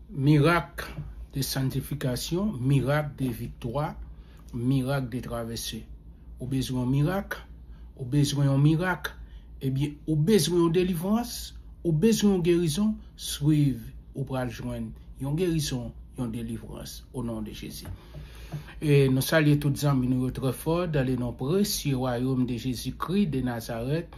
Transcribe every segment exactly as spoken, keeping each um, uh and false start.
Mirak de santifikasyon, mirak de viktwa, mirak de travèse. Ou bezwen yon mirak? Ou bezwen yon mirak? Ebyen, ou bezwen yon delivrans? Ou bezwen yon gerizon? Swiv, ou pral jwenn yon gerizon, yon delivrans, o non de Jezi. E nou salye tout zanmi nou yo trè fò, dans le nom précieux royaume de Jésus-Christ de Nazareth.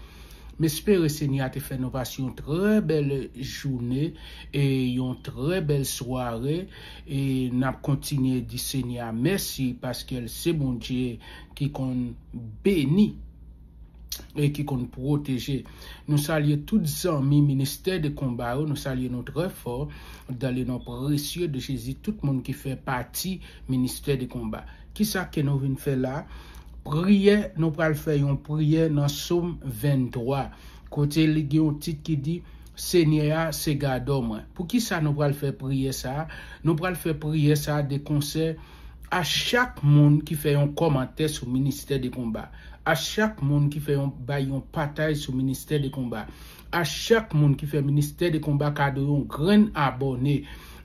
M espere Senyè a te fè nou pase yon trè bèl jounen e yon trè bèl sware. E n ap kontinye di Senyè a mèsi, paske l se Bondye ki konn beni e ki konn pwoteje. Nou salye tout zanmi ministè de konba yo, nou salye nou trè fò, dans le nom précieux de Jésus, tout moun ki fè pati ministè de konba. Kisa ke nou vin fè la? Priyè, nou pral fè yon priyè nan Sòm venntwa, kote li gen yon tit ki di, Senyè a se gadò mwen. Poukisa nou pral fè priyè sa a? Nou pral fè priyè sa a de konsè a chak moun ki fè yon kòmantè sou ministè de konba, a chak moun ki fè yon, bay yon pataj sou ministè de konba, a chak moun ki fè ministè de konba kado yon grenn abòne,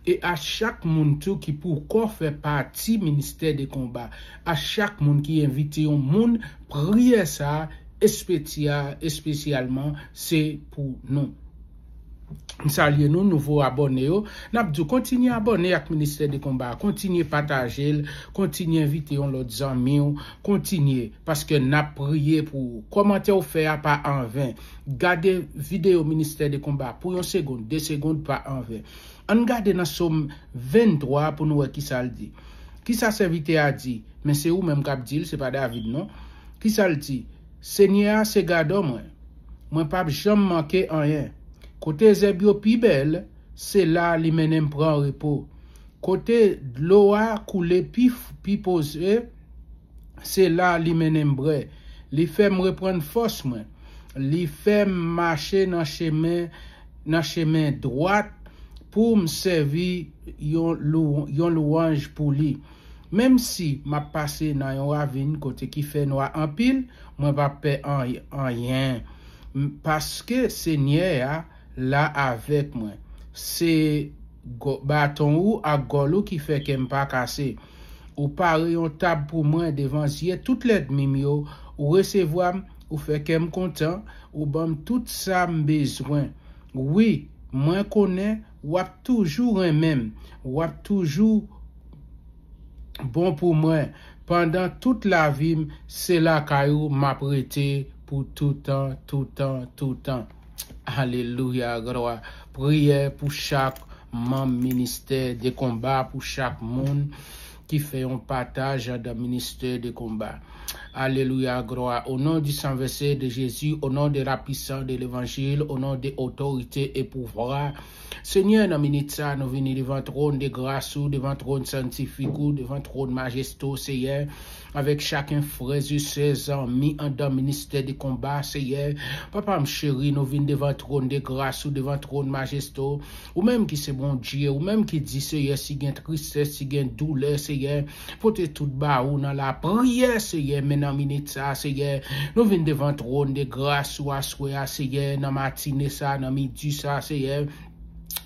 e a chak moun tou ki poko fè pati ministè de konba, a chak moun ki envite yon moun, priyè sa a espesyal, espesyalman se pou nou. M salye nou, nouvo abòne yo. N ap di w kontinye abòne ak ministè de konba, kontinye pataje l, kontinye envite yon lòt zanmi w, kontinye, paske n ap priye pou ou. Kòmantè w fè a pa anven. Gade videyo ministè de konba pou yon segonn, de segonn, pa anven. Ann gade nan Sòm venntwa pou nou wè kisa l di. Kisa sèvitè a di? Men se ou menm k ap di l, se pa David non. Kisa l di? Senyè a se gadò mwen. Mwen p ap janm manke anyen. Kote zèb yo pi bèl, se la li mennen m pran repo. Kote dlo a koule pi, pi poze, se la li mennen m bwè. Li fè m reprann fòs mwen. Li fè m mache nan chemen, nan chemen dwat pou m sèvi yon lou-, yon lwanj pou li. Menm si m ap pase nan yon ravin kote ki fè nwa anpil, mwen p ap pè an-, anyen, m-, paske Senyè a la avèk mwen. Se gò-, baton ou ak gòl ou ki fè kè m pa kase. Ou pare yon tab pou mwen devan zye tout lènmi m yo. Ou resevwa m, ou fè kè m kontan, ou ban m tout sa m bezwen. Wi, mwen konnen w ap toujou renmen m, w ap toujou bon pou mwen. Pandan tout lavi m, se lakay ou m ap rete pou toutan, toutan, toutan. Alelouya, glwa. Priyè pou chak manm ministè de konba, pou chak moun ki fè yon pataj andan ministè de konba. Alelouya, glwa. Au nom du sang versé de Jésus, au nom de la puissance de l'évangile, au nom de otorite e pouvwa. Senyè, nan minit sa, nou vini devan twòn de gras ou, devan twòn santifik ou, devan twòn majeste w, Senyè, avèk chaken frè e sè, zanmi andan ministè de konba, Senyè. Papa m cheri, nou vin devan twòn de gras ou, devan twòn majeste w. Ou menm ki se Bondye, ou menm ki di, Senyè, si gen tristès, si gen doulè, Senyè, pote tout ba ou nan lapriyè, Senyè, men nan minit sa, Senyè, nou vin devan twòn de gras ou aswè a, Senyè, nan matine sa, nan midi sa, Senyè,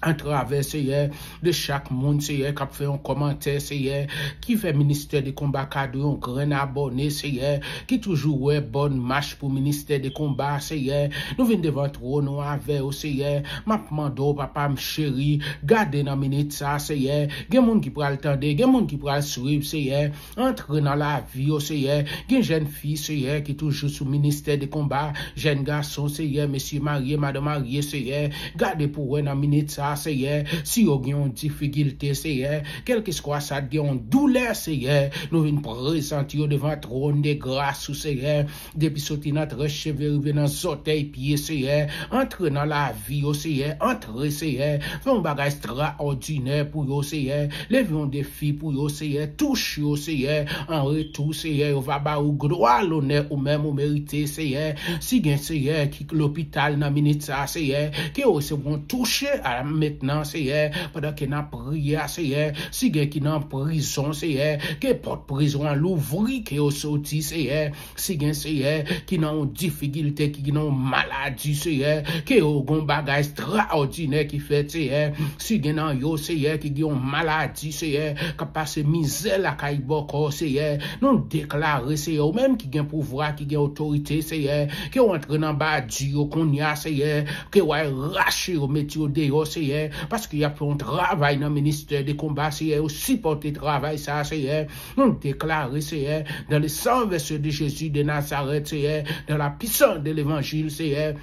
atravè, Senyè, de chak moun, Senyè, k ap fè yon kòmantè, Senyè, ki fè ministè de konba kado yon grenn abòne, Senyè, ki toujou wè bòn mach pou ministè de konba, Senyè. Nou vin devan twòn ou avè w, Senyè. M ap mande w, papa m cheri, gade nan minit sa, Senyè. Gen moun ki pral tande, gen moun ki pral swiv, Senyè. Antre nan lavi yo, Senyè. Gen jèn fi, Senyè, ki toujou sou ministè de konba. Jèn gason, Senyè, mesye marye, madanm marye, Senyè. Gade pou wè nan minit sa, Senyè, si yo gen yon difikilte, Senyè. Kèlkeswa sa, gen yon doulè, Senyè. Nou vin prezante yo devan twòn de gras ou, Senyè. Depi soti nan très cheve rive nan zòtèy pye, Senyè. Antre nan lavi yo, Senyè. Antre, Senyè. Fè yon bagay ekstraòdinè pou yo, Senyè. Leve yon defi pou yo, Senyè. Touche yo, Senyè. An retou, Senyè, yo va ba ou glwa, lonè ou menm ou merite, Senyè. Si gen, Senyè, ki lopital nan minit sa, Senyè, ke yo resevwa yon touche a la mentnan, Seyè, pandan ke n ap priye a, Seyè, si gen ki nan prizon, Seyè, ke pòt prizon an louvri, ke yo soti, Seyè, si gen, Seyè, ki nan yon difikilte, ki nan yon maladi, Seyè, ke yo gen yon bagay estrawòdinè ki fèt, Seyè, si gen nan yo, Seyè, ki gen yon maladi, Seyè, k ap pase mizè lakay bòkò, Seyè, nou deklare, Seyè, ou menm ki gen pouvwa, ki gen otorite, Seyè, ke w antre nan badi yo kounye a, Seyè, ke w al rache yo, mete yo deyò, Seyè, paske y ap fè yon travay nan ministè de konba, Seyè, yo sipòte travay sa, Seyè. Nou deklare, Seyè, dans le sang précieux de Jésus de Nazareth, Seyè, dans la puissance de l'évangile, Seyè.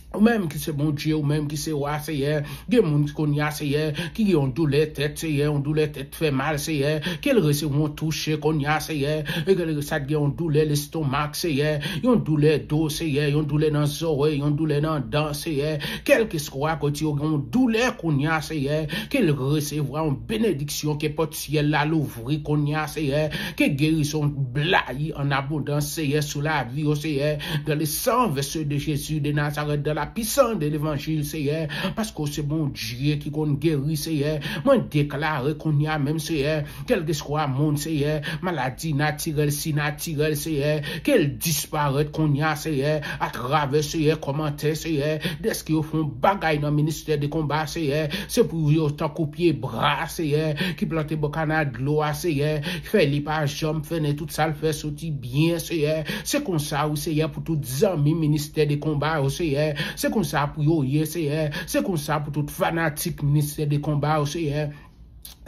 Ou menm ki se Bondye, ou menm ki se wa, Seyè. Gen moun kounye a, Seyè, ki gen yon doulè tèt, Seyè, yon doulè tèt fè mal, Seyè. Ke l resevwa yon touche kounye a, Seyè. E ke l sa gen yon doulè lestomak, Seyè. Yon doulè do, Seyè. Yon doulè nan zòrèy, yon doulè nan dan, Seyè. Kèlkeswa kote yo gen yon doulè kounye a, Seyè. Ke l resevwa yon benediksyon, ke pòt syèl la louvri kounye a, Seyè. Ke gerizon blayi an abondans, Seyè, sou lavi yo, Seyè. Dans le sang précieux de Jésus de Nazareth, dans la puissance de l'évangile, Seyè, paske w se Bondye ki konn geri, Seyè. Mwen deklare kounye a menm, Seyè, kèlkeswa moun, Seyè, maladi natirèl, sinatirèl, Seyè, ke l disparèt kounye a, Seyè, atravè, Seyè, kòmantè, Seyè, dèske yo fè yon bagay nan ministè de konba, Seyè, se pou yo tankou pye bra, Seyè, ki plante bò kanal dlo a, Seyè, fè li pa janm fènen, tout sa l fè soti byen, Seyè. Se konsa, wi, Seyè, pou tout zanmi ministè de konba yo, Seyè. Se konsa pou yo ye, Seyè. Se konsa pou tout fanatik ministè de konba yo, Seyè.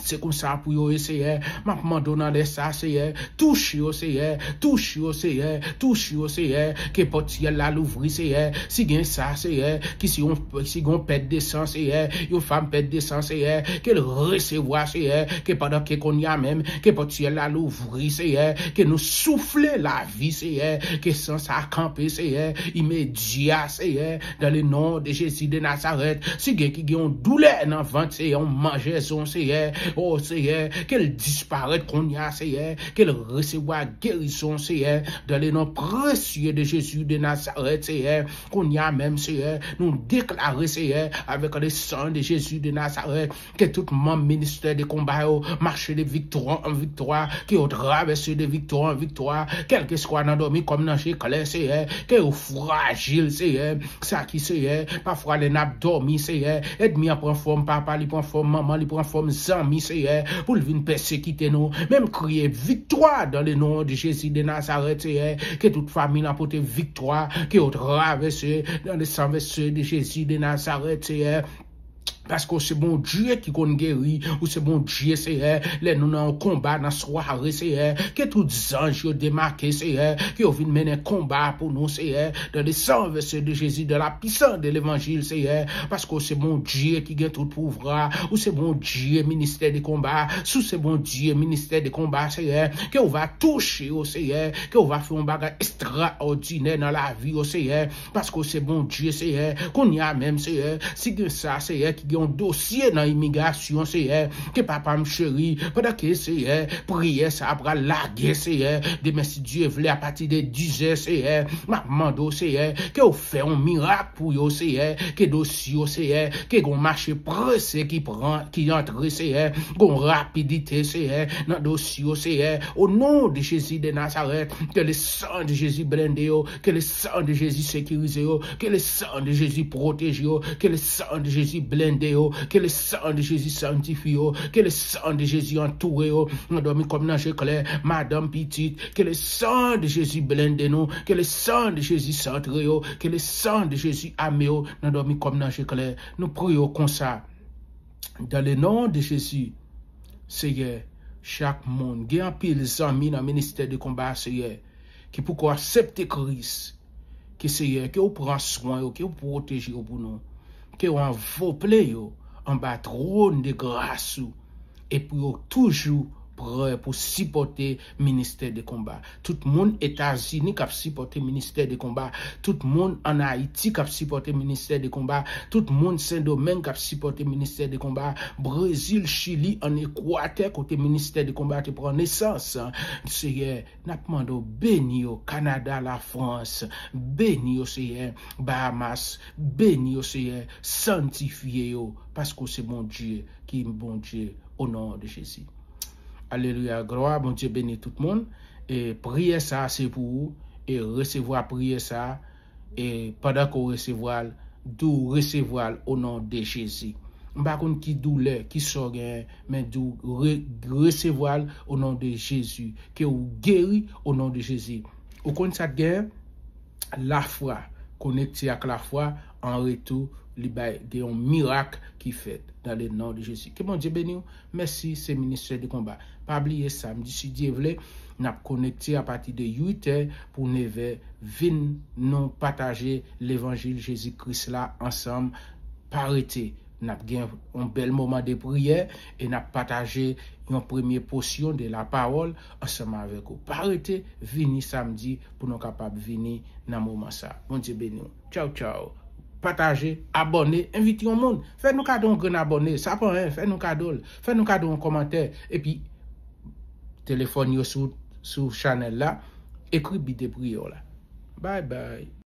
Se konsa pou yo ye, Seyè. M ap mande w nan lè sa, Seyè. Touche yo, Seyè. Touche yo, Seyè. Touche yo, Seyè. Ke pòt syèl la louvri, Seyè. Si gen sa, Seyè, ki si yon, si gen yon pèt de san, Seyè, yon fanm pèt de san, Seyè, ke l resevwa, Seyè, ke pandan ke kounye a menm, ke pòt syèl la louvri, Seyè, ke nou soufle lavi, Seyè, ke san sa kanpe, Seyè, imedya, Seyè, dans le nom de Jésus de Nazareth. Si gen ki gen yon doulè nan vant, Seyè, yon manjèzon, Seyè, o Seyè, ke l disparèt kounye a, Seyè, ke l resevwa gerizon, Seyè, dans le nom précieux de Jésus de Nazareth, Seyè. Kounye a menm, Seyè, nou deklare, Seyè, avec le sang de Jésus de Nazareth, ke tout manm ministè de konba yo mache de viktwa an viktwa, ke yo travèse de viktwa an viktwa, kèlkeswa nan dòmi kòm nan je klè, Seyè, ke yo frajil, Seyè, sa ki, Seyè, pafwa lè n ap dòmi, Seyè, ènmi an pran fòm papa, li pran fòm manman, li pran fòm zanmi, Seyè, pou l vin pèsekite nou. Men m kriye viktwa dans le nom de Jésus de Nazareth, Seyè, ke tout fanmi lan pote viktwa, ke yo travèse dans le sang précieux de Jésus de Nazareth, Seyè. Paske w se Bondye ki konn geri, ou se Bondye, Seyè. Lè nou nan yon konba, nan sware, Seyè, ke tout zanj yo demake, Seyè, ke yo vin mennen konba pou nou, Seyè, dans le sang précieux de Jésus, dans la puissance de l'évangile, Seyè, paske w se Bondye ki gen tout pouvwa, ou se Bondye ministè de konba, si w se Bondye ministè de konba, Seyè, ke w va touche yo, Seyè, ke w va fè yon bagay estrawòdinè nan lavi yo, Seyè, paske w se Bondye, Seyè. Kounye a menm, Seyè, si gen sa, Seyè, ki gen yon dosye nan imigrasyon, Seyè, ke papa m cheri, pandan ke, Seyè, priyè sa a pral lage, Seyè, demen, si Dye vle, apati de dizè, Seyè, m ap mande w, Seyè, ke w fè yon mirak pou yo, Seyè, ke dosye yo, Seyè, ke gen yon mache prese ki pran, ki antre, Seyè, gen yon rapidite, Seyè, nan dosye yo, Seyè, au nom de Jésus de Nazareth, ke le sang de Jésus blende yo, ke le sang de Jésus sekirize yo, ke le sang de Jésus pwoteje yo, ke le sang de Jésus blende yo, ke le sang de Jésus sanktifye yo, ke le sang de Jésus antoure yo, nan dòmi kòm nan je klè, madanm, pitit, ke le sang de Jésus blende nou, ke le sang de Jésus santre yo, ke le sang de Jésus ame yo, nan dòmi kòm nan je klè. Nou priye w konsa. Dans le nom de Jésus, Seyè, chak moun, gen anpil zanmi nan ministè de konba, Seyè, ki poko aksepte Kris, ke Seyè, ke w pran swen yo, ke w pwoteje yo pou nou, ke w anvople yo anba twòn de gras ou, e pou yo toujou prè pou sipòte ministè de konba. Tout moun Etazini k ap sipòte ministè de konba. Tout moun ann Ayiti k ap sipòte ministè de konba. Tout moun Sendomeng k ap sipòte ministè de konba. Brezil, Chili, ann Ekwatè kote ministè de konba te pran nesans. Seyè, n ap mande w beni yo, Kanada, Lafrans, beni yo, Seyè, Bahamas, beni yo, Seyè, sanntifye yo, paske w se Bondye ki Bondye, o non de Jezi. Alelouya, glwa, Bondye beni tout moun. E priyè sa a se pou ou, e resevwa priyè sa a, e pandan ke w resevwa l, di w resevwa l o non de Jezi. M pa konn ki doulè, ki sa w genyen, men di w re, resevwa l o non de Jezi. Ke w geri o non de Jezi. Ou konn sa k genyen? Lafwa. Konekte ak lafwa, an retou, li bay gen yon mirak ki fèt dans le nom de Jésus. Ke Bondye beni w. Mèsi, se Ministè de Konba. Pa bliye, samdi, si Dye vle, n ap konekte apati de uit è pou nèf è. Vin nou pataje levanjil Jezi Kris la ansanm. Pa rete. N ap gen yon bèl moman de priyè e n ap pataje yon premye pòsyon de lapawòl ansanm avèk ou. Pa rete, vini samdi pou nou kapab vini nan moman sa. Bondye beni w. Tchaw, tchaw. Pataje, abòne, envite yon moun. Fè nou kado yon grenn abòne. Sa pa anyen, fè nou kado l. Fè nou kado yon kòmantè. Epi, telefòn yo sou, sou chanèl la. Ekri bi de priyè w la. Bye bye.